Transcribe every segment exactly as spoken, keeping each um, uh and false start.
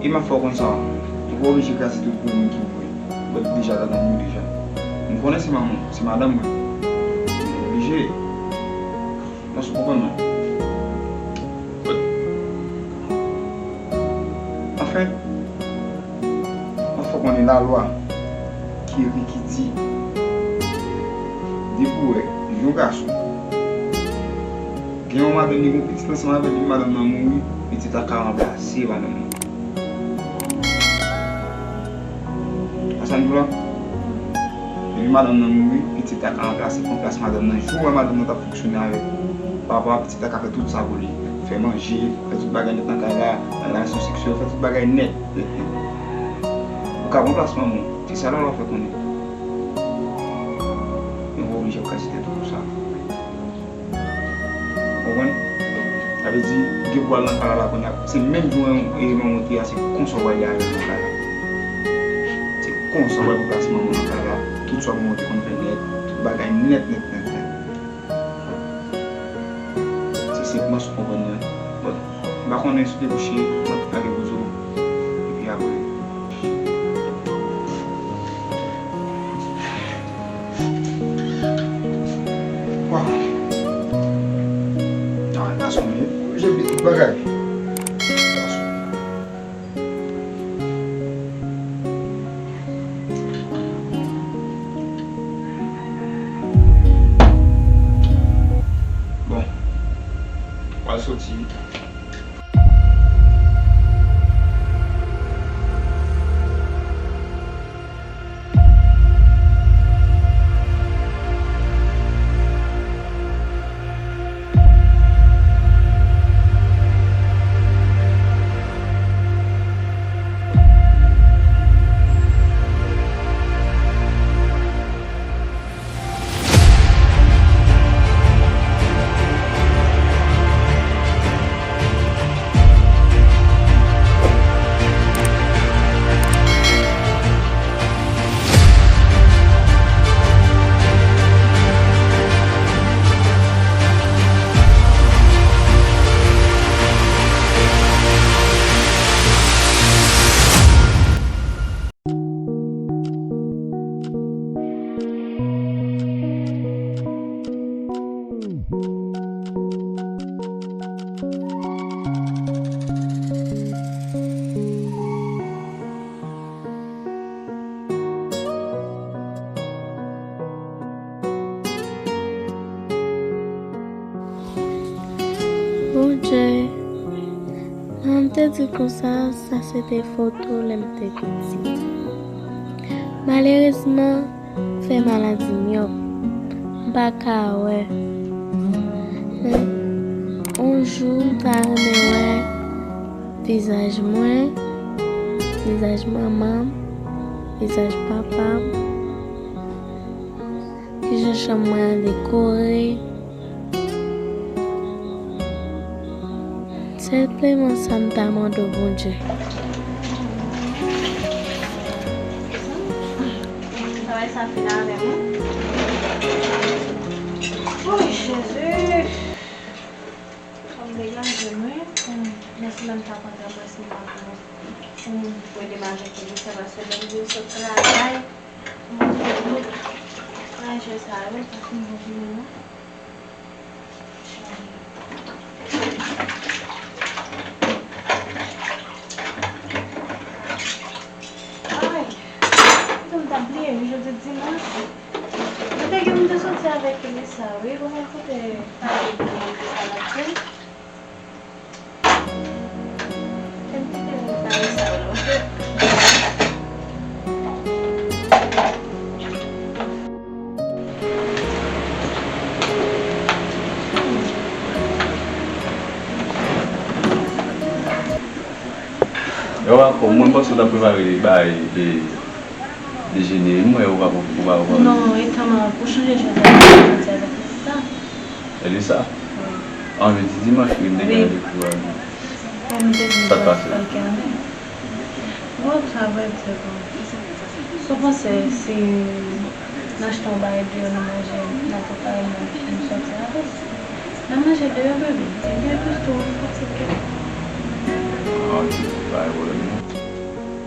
M ap fè w konn sa. Ou pa oblije kraze tout pou moun ki vre. Ou deja ta nan mou deja. M konnen se manman w, se madanm mwen. Ou oblije. Mwen sou konprann mwen. Anfen, mwen fè w konnen lalwa ki ekri ki di, depi w wè yon gason gen yon madanm, li gen yon pitit ansanm avè l, epi madanm nan mouri, pitit la ka ranplase madanm nan. Konprann sa m di w la? Depi madanm nan mouri, pitit la ka ranplase, pran plas madanm nan. Jou w wè madanm nan t ap fonksyone avèk papa, pitit la ka fè tout sa pou li. Fè manje, fè tout bagay nèt nan kay la, nan relasyon seksyèl, fè tout bagay nèt, nèt, nèt. Ou ka pran plas manman w. Se sa lalwa fè konnen. Men w pa oblije ap kraze tèt ou pou sa. Ou konprann? Sa vle di, gen pou al nan kay la kounye a, se menm jan w, e, manman w te ye a, se konsa w pral ye avè l nan kay la. Se konsa w pral pran plas manman w nan kay la. Tout sa manman w te konn fè nèt, tout bagay nèt, nèt, nèt, nèt. Se senpman sa w konprann mwen. Bon, m pa konnen si w te kouche, mwen t lage pou di w. Epi apre. Waw. Nan, nan sonje, oblije bliye tout bagay. Bon, w al soti. Bondye, jan m te di konsa, sa se te foto lè m te piti. Malerezman, m fè maladi myòp. M pa ka wè. Men, yon jou, m ta renmen wè vizaj mwen, vizaj manman m, vizaj papa m, kijan chanm mwen an dekore. Senpleman sa m ta mande w, Bondye. Travay sa fin avè mwen. Woy, Jezi! Fò m degaje mwen. Mèsi lè m t ap antre mwen, si m pa pou, pou m ede m avèk Elisa, paske lè m di w sot travay, pou m fè tout trajè sa yo, pa fin bon vini non. Ay, m t ap bliye wi, jodi dimanch. Mwen te gen pou m te soti avèk Elisa wi, pou mwen koute pale de sa l ap fè. Fè m kite moun pale sa yo. Yo, mwen panse w t ap prepare bagay, e, dejene, m wè ou pa, ou pa, ou pa. Non, e tanman, ou chanje chèz la, ou soti avèk Elisa. Elisa? Wi. An, jodi dimanch, wi, m te gen randevou avè l. Sa k pase? Bon, sa vrè, trè bon. Sa w panse si n achte yon bagay deyò, nou manje, n ap prepare, nou, nou soti avè l? N ap manje deyò, bebe. Epi, epi tou, m fatige. Ah, ok, pa gen pwoblèm, non.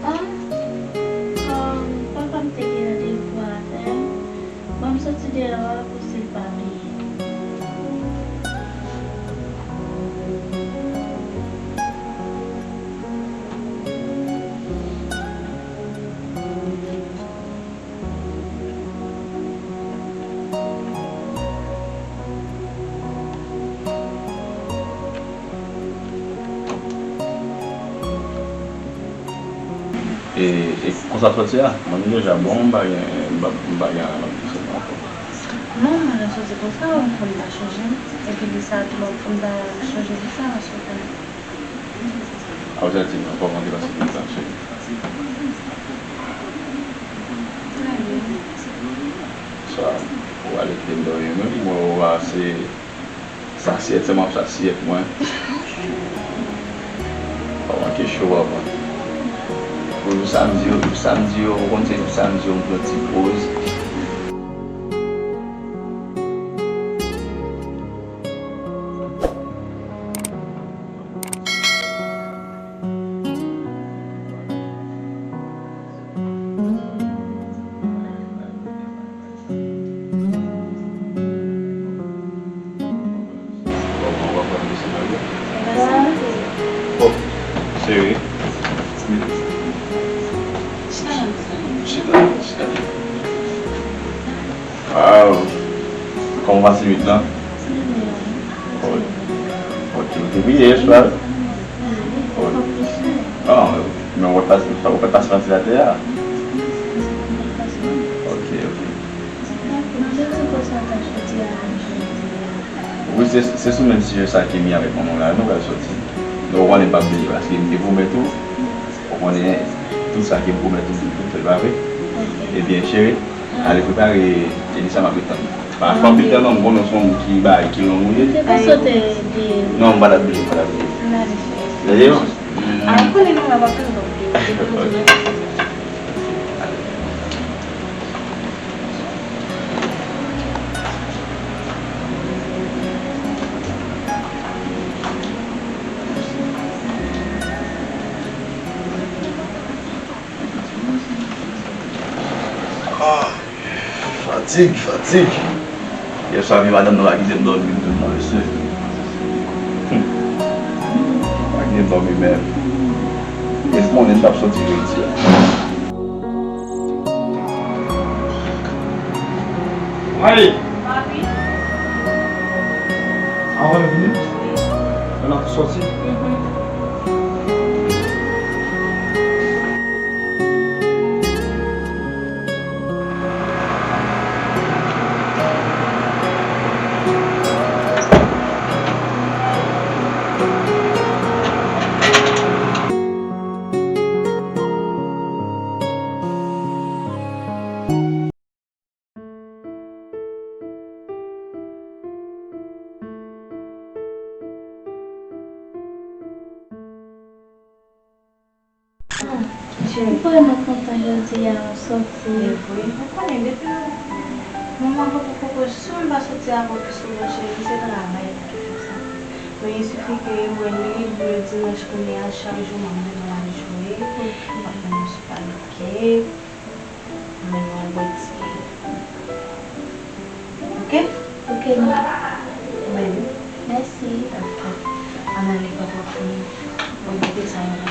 Ah, um, papa m te gen randevou avè m. Ban m soti deyò a pou si l pa bliye. E, e konsa sòti a, mwen menm deja bon, m pa gen, m pa, m pa gen anyen m ap di sou mwen ankò. Non, mwen sòti konsa, m fè m ta chanje m. Epi lè sa tou, m ta chanje lè sa, sou konnen. Objektif nan kòman te pase pou sa, cheri? Sa, ou ale kite m dòmi menm, mwen ou a se sasiyèt, se m ap sasiyèt mwen. Pa manke cho, papa. Pou jou samdi yo, jou samdi yo, ou konn se jou samdi yo, m pran ti poz. Oh, cheri. Chita, chita. Wow. Kòman w pase nuit lan? Oh, ok, ou te bliye yè swa? Oh. Ah, men ou pa t pase, ou pa t pase vantilatè a? Ok, ok. Wi, se, se sou menm sijè sa ke mi avèk manman w la, nou pral soti. Men ou konnen m p ap bliye, paske m te pwomèt ou, ou konnen tout sa ke m pwomèt ou, m toujou fè l, pa vre? Ebyen, cheri, ale prepare, Elisa, m ap ret tann ou. Pa fè anpil tan non, m konnen w se yon moun ki bay, ki long ou ye. Ou te panse w te bliye m? Non, m pa t ap bliye, m pa t ap bliye. N ale, cheri. Gade yo. A, ou konnen nou la, w ap tann nou. Ok. Ah, fatig, fatig. Yè swa, men madanm nan pa kite m dòmi, m di non, mesye. Hmm. Pa kite m dòmi menm. E m konnen m t ap soti jodi a. Ale! Papi. Avan nou vini? Wi. Lè n ap soti? Mhm. M vrèman kontan jodi a ou soti. E vre, ou konnen depi manman poko poko janm pa soti avè w pi souvan, cheri, se travay ki fè sa. Men il suffit ke mwen libre dimanch kounye a, chak jou m ap devan l ap jwe, m ap mennen l sou palityè. Men nou al bwè ti. Ok? Ok, ma. Baby. Mèsi. Ok. Ann ale, papa pou nou. Mwen kite sa yo la.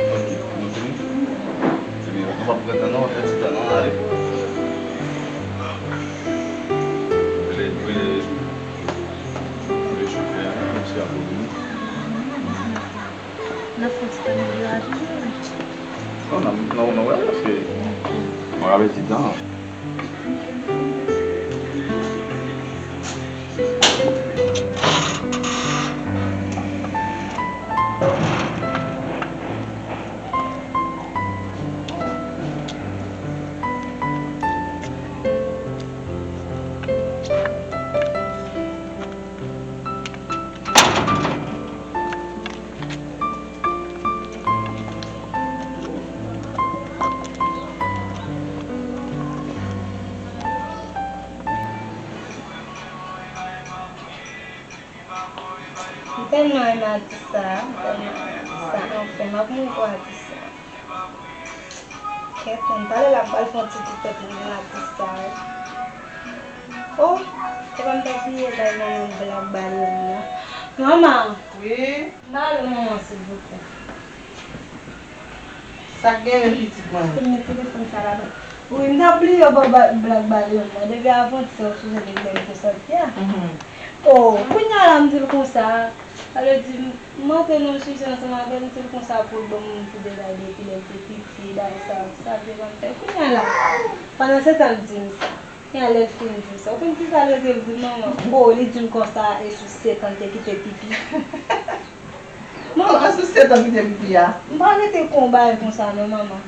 Ok, nou fini? Ebyen, nou p ap pran tan non, fè ti tan non, ale. Rele, rele, rele chofè a, paske ap vini. N ap fè ti tan nan biro a toujou. Non, non, non, non, wè, paske mwen avèti tan. Tèlman renmen atis sa, tèlman renmen atis sa. Anfen, m ap mouri pou atis sa. Kèt, mwen, talè l ap pral fè yon ti TikTok, mwen renmen atis sa wi. Oh, se pa m ta bliye bay manman Black Balloon nan. Manman! Wi? M ba ou manman, silvouplè. Sa k genyen, pitit mwen? Premye telefòn sa la ban. Wi, m t ap bliye ba w ba-, Black Balloon nan. Depi avan ti sa, ou sonje depi lè m te sòti a. Mhm. Oh, kounye a la, m di l konsa. Sa vle di, m, m antre nan yon sijè ansanm avè l, m di l konsa pou l ban m yon ti detay depi lè l te piti, bagay sa, sa vle ban m fè. Kounye a la, pandan se tan l di m sa. Kounye a lè l fin di m sa, ou konn kisa l rete l di m, manman? Oh, li di m konsa, e sou sèt an l te kite pipi. Manman, kòman sou sèt an kite pipi a? M pa rete konba konsa non, manman.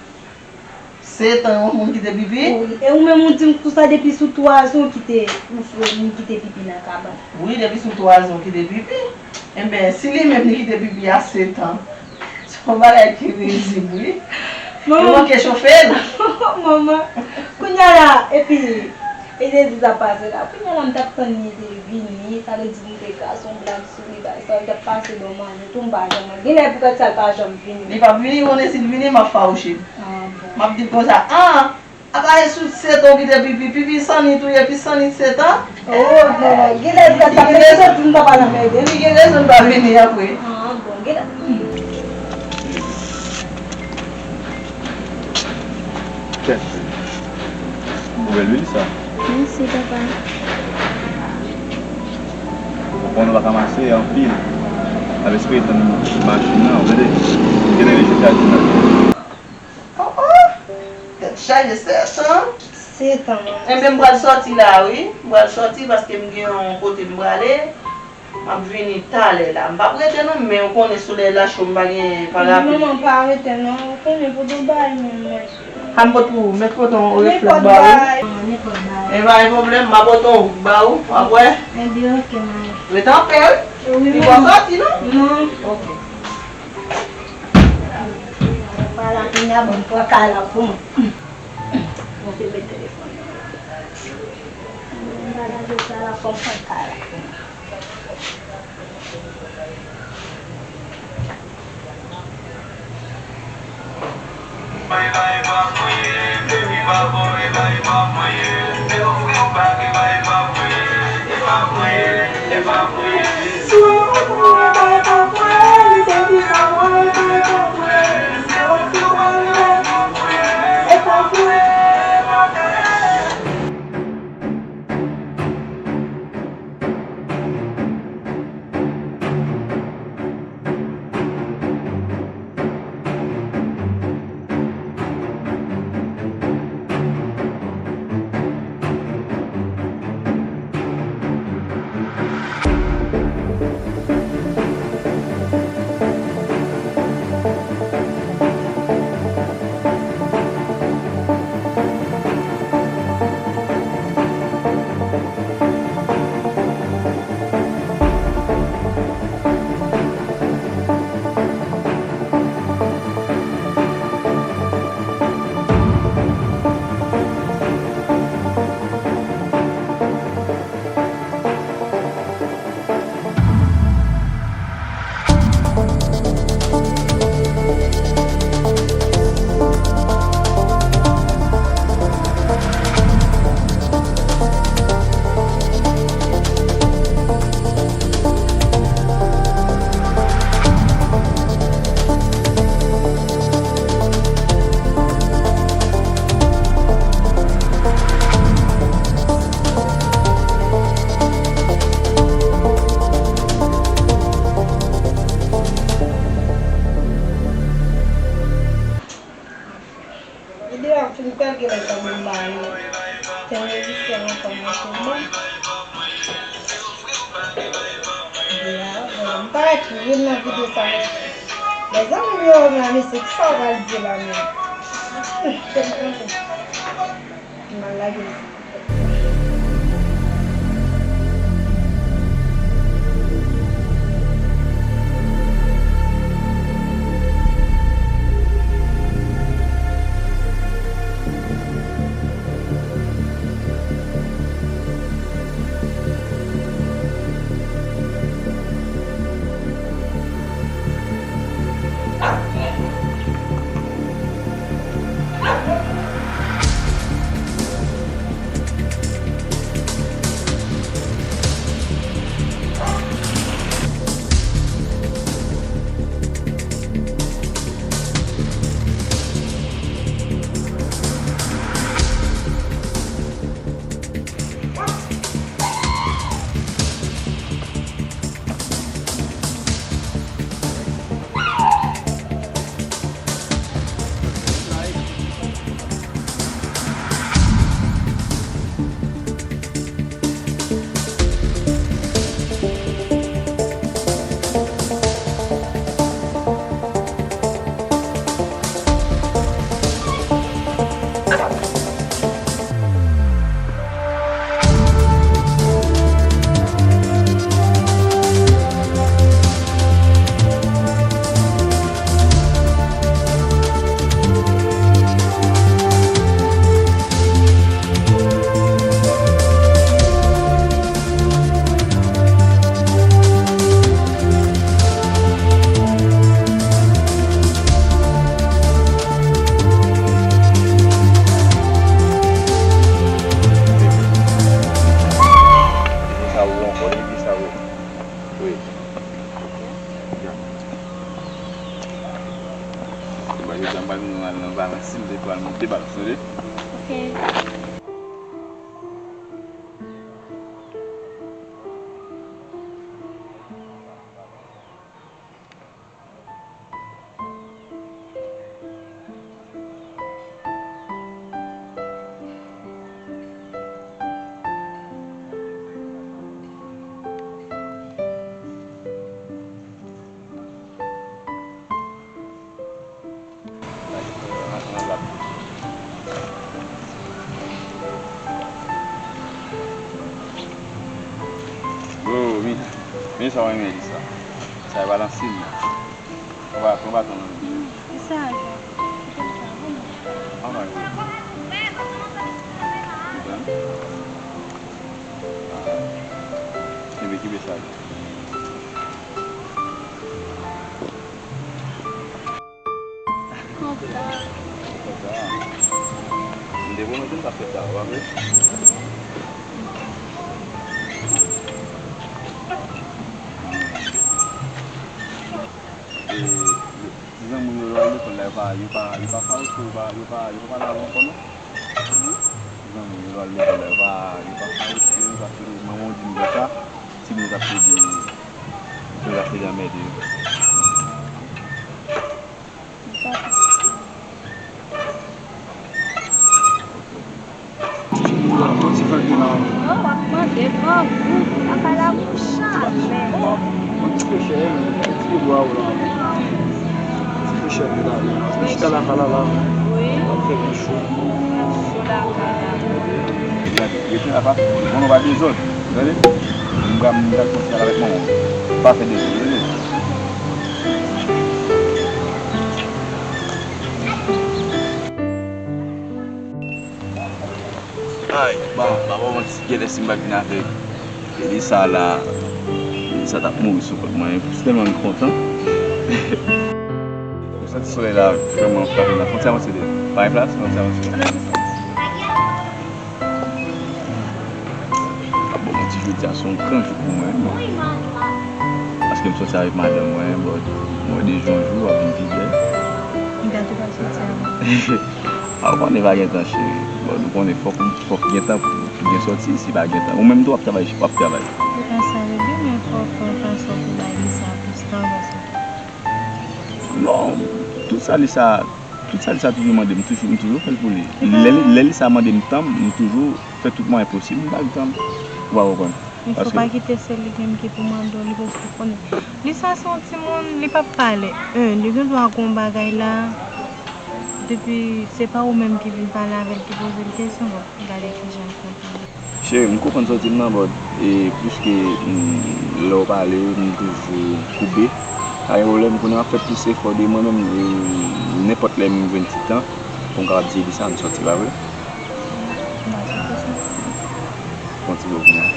Sèt an yon moun kite pipi? Wi, e ou menm ou di m konsa depi sou twa zan w kite, ou, ou moun kite pipi nan kabann. Wi, depi sou twa zan w kite pipi. Enben, si li menm li kite pipi a sèt an, se yon bagay ki rizib, wi. Manman. Yo manke chofe l. Manman, kounye a la, epi, e jezi t ap pase la. Kounye a la, m t ap tann li te vini, sa vle di m te kase yon blag sou li, bagay sa, li t ap pase bò m ane tou, m pa janm wè l. Genlè poutèt sa, l pa janm vini. Li p ap vini, konnen si l vini, m ap fawouche l. Ah, bon. M ap di l konsa, ah, apa e sou sèt an w kite pipi, pipi sann li touye, pi sann li sèt an. Oh, bon, genlè, genlè, genlè, genlè, genlè, li gen rezon l pa vini apre. Ah, bon, genlè. Kèt. Ou bèl wi, Lisa. Mèsi, papa. Ou konnen w pa ka mache anpil. Ap espere tann machin nan, ou tande? Ou tande li chèche a di nan. Oh, oh! Tèt chaje, sèt an. Sèt an, manman. Enben, m pral sòti la, wi. M pral sòti paske m gen yon kote m prale. M ap vini talè la. M p ap rete non, men ou konnen solèy la cho, m pa gen parapli. Manman, pa rete non. Ou konnen pote yon bagay menm, mèsi. A m pot pou ou, mèt pote yon reflèk ba ou. Nenpòt bagay. Nenpòt bagay. E pa gen pwoblèm, m a pote yon wout ba ou, w ap wè. Enben, oke, manman. Rete anpè, wi. Wi, manman. Li pa sòti, non? Non. Oke. Vwala, kounye a, bon, pran kay la pou mwen. Mwen te met telefòn nan. Mwen pa lage sa la, fò m pran kay la pou mwen. Videyo a fin fè genlè tann m ba li. Te reziste ankò mwen sou mwen. Videyo a, bon, m parèt ri nan videyo sa, men lèzanmi m yo wè m la, mesye, kisa w pral di la menm? Hum, te m kanpe. M al lage l. Bon, jodi a m pral vin al nan Valency, m te pral monte bal, tande? Ok. Oh, men, men sa w renmen li sa. Sa e Valency m nan. Pran ba-, pran baton nan men m. Ki sa a, Jean? Kite m sa, bon. An, pa gen pwoblèm. Ou konprann? Ah. Kenbe, kenbe sa, Jean. Kontan. Kontan. M te pwomèt ou m t ap fè sa, w pa vre? E, ti zanmi w yo lè w al lekòl la, yo pa, yo pa, yo pa fawoche, yo pa, yo pa, yo pa pale avè w ankò, non? Zanmi w yo lè w al lekòl la, yo pa, yo pa fawoche, yo pa fè manman w di m konsa, timoun yo t ap plede, yo t ap plede anmède yo. Yon ti fè de la. Oh, w ap mande grangou. Apa la pou chanmen. Yon ti pe chè, yon ti pe bwa w la. Ti pe chè de la. Ou chita lakay la la. Wi. W ap fè pi cho. Ap cho lakay la. Rete la pa. Bon, nou pa dezòd. Tande? M pral, m pral kontinye avèk manman. Pa fè dezòd, tande? Ay, ba, ba, ba, manti, genlè si m pa t vin avèk Elisa la, Elisa t ap mouri sou kont mwen, wi. Tèlman m kontan. M santi solèy la vrèman frape nan fon ti avanse de. Parèy plas, fon ti avanse. Bon, m di jodi a se yon gran jou pou mwen, bon. Paske m sòti avèk madanm mwen, bon, mwen de jou an jou, w ap vin pi bèl. M gade w ap sòti avè m. A, ou konnen pa gen tan, cheri. Bon, nou konnen fòk, fòk gen tan pou, pou gen sòti, si pa gen tan. Ou menm tou w ap travay, w ap travay. Se pa sa, bebe, men fòk, fòk, fòk, fòk ou bay li sa plis tan, paske Non, tout sa li sa, tout sa li sa toujou mande m, toujou, m toujou fè l pou li. Lè li, lè li sa mande m tan m, m toujou fè tout mwayen posib m ba l tan m. Ou pa konprann? Men fò pa kite se li menm ki pou mande w li, paske w konnen. Li sa se yon timoun, li p ap pale. Yon, li gen dwa gen yon bagay la, depi se pa ou menm ki vin pale avè l, ki poze l kesyon, bon, gade kijan l konprann. Cheri, m konprann sa w di m nan, but, e, pliske, mm, lè w pale, m toujou koube. Pa gen pwoblèm, kounye a m ap fè plis efò de mwen menm, e, nenpòt lè m jwenn ti tan, pou m kapab di Elisa m sòti, pa vre? M pa sòti sa. Fè yon ti bo pou mwen.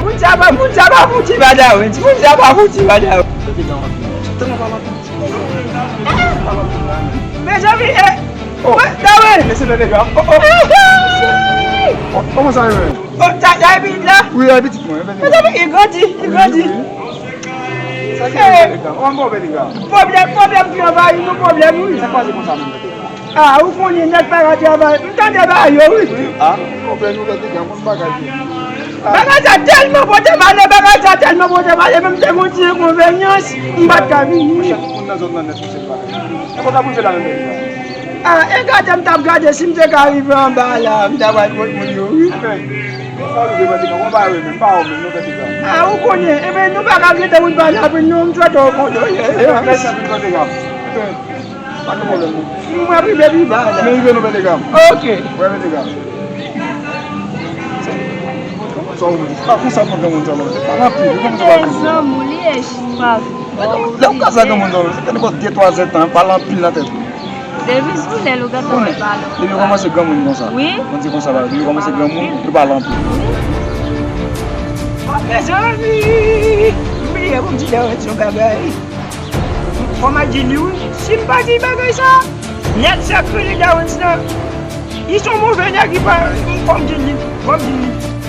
Poutya pa, poutya pa fouti badawen, poutya pa fouti badawen. Men Janvier, oh, Dawen. Mesye Bèlèga, oh, oh. Oh, kòman sa ye menm? Oh, ta, ta pitit la? Wi, a pitit mwen, Bèlèga. Mezanmi, li grandi, li grandi. Wi, wi. Sa ki Bèlèga? Ou an bon Bèlèga? Pwoblèm, pwoblèm ki anvayi nou, pwoblèm, wi. Sa k pase konsa menm, Bèlèga? Ah, ou konnen nèg pa ka travay. M tande ba yo, wi. Wi, ah, pwoblèm nou Bèlèga, moun bagay yo. Ah. Bagay sa tèlman pote malè, bagay sa tèlman pote malè, menm te gon ti enkonvenyans, m pa t ka vini. Monchè, tout moun nan zòn nan nèt, se bagay. E konsa pou n fè la menm, Bèlèga? Ah, e gade m t ap gade si m te ka rive anba la, m ta pral kot moun yo, wi. Enben, sa w rive, Bèlèga, ou pa wè menm, pa wè menm, non, Bèlèga. Ah, ou konnen, enben, nou pa ka rete moun pa lapin, non, m swete w kondole. Enben, mèsi anpil, Bèlèga. Enben, pa gen pwoblèm, non. M ap rive pi ba la. Men rive non, Bèlèga. Ok. Wè, Bèlèga. Sa w di? Pa konsa pou granmoun sa, non. Se pa anpil, ou konn se pa anpil. Zanmi w li ye, pa. Lè w ka sa granmoun sa, se te nenpòt de twa zèdtan, pale anpil nan tèt ou. Depi sou lè l ou gentan wè pale. Depi w kòmanse granmoun konsa. Wi. Konn se konsa bagay, depi w kòmanse granmoun, ou pale anpil. Wi. Mezanmi! M bliye pou m di Dawen yon bagay. Fò m al di li wi. Si m pa di bagay sa, nèg sa k rele Dawens lan, li se yon move nèg, li pa, fò m di li, fò m di li.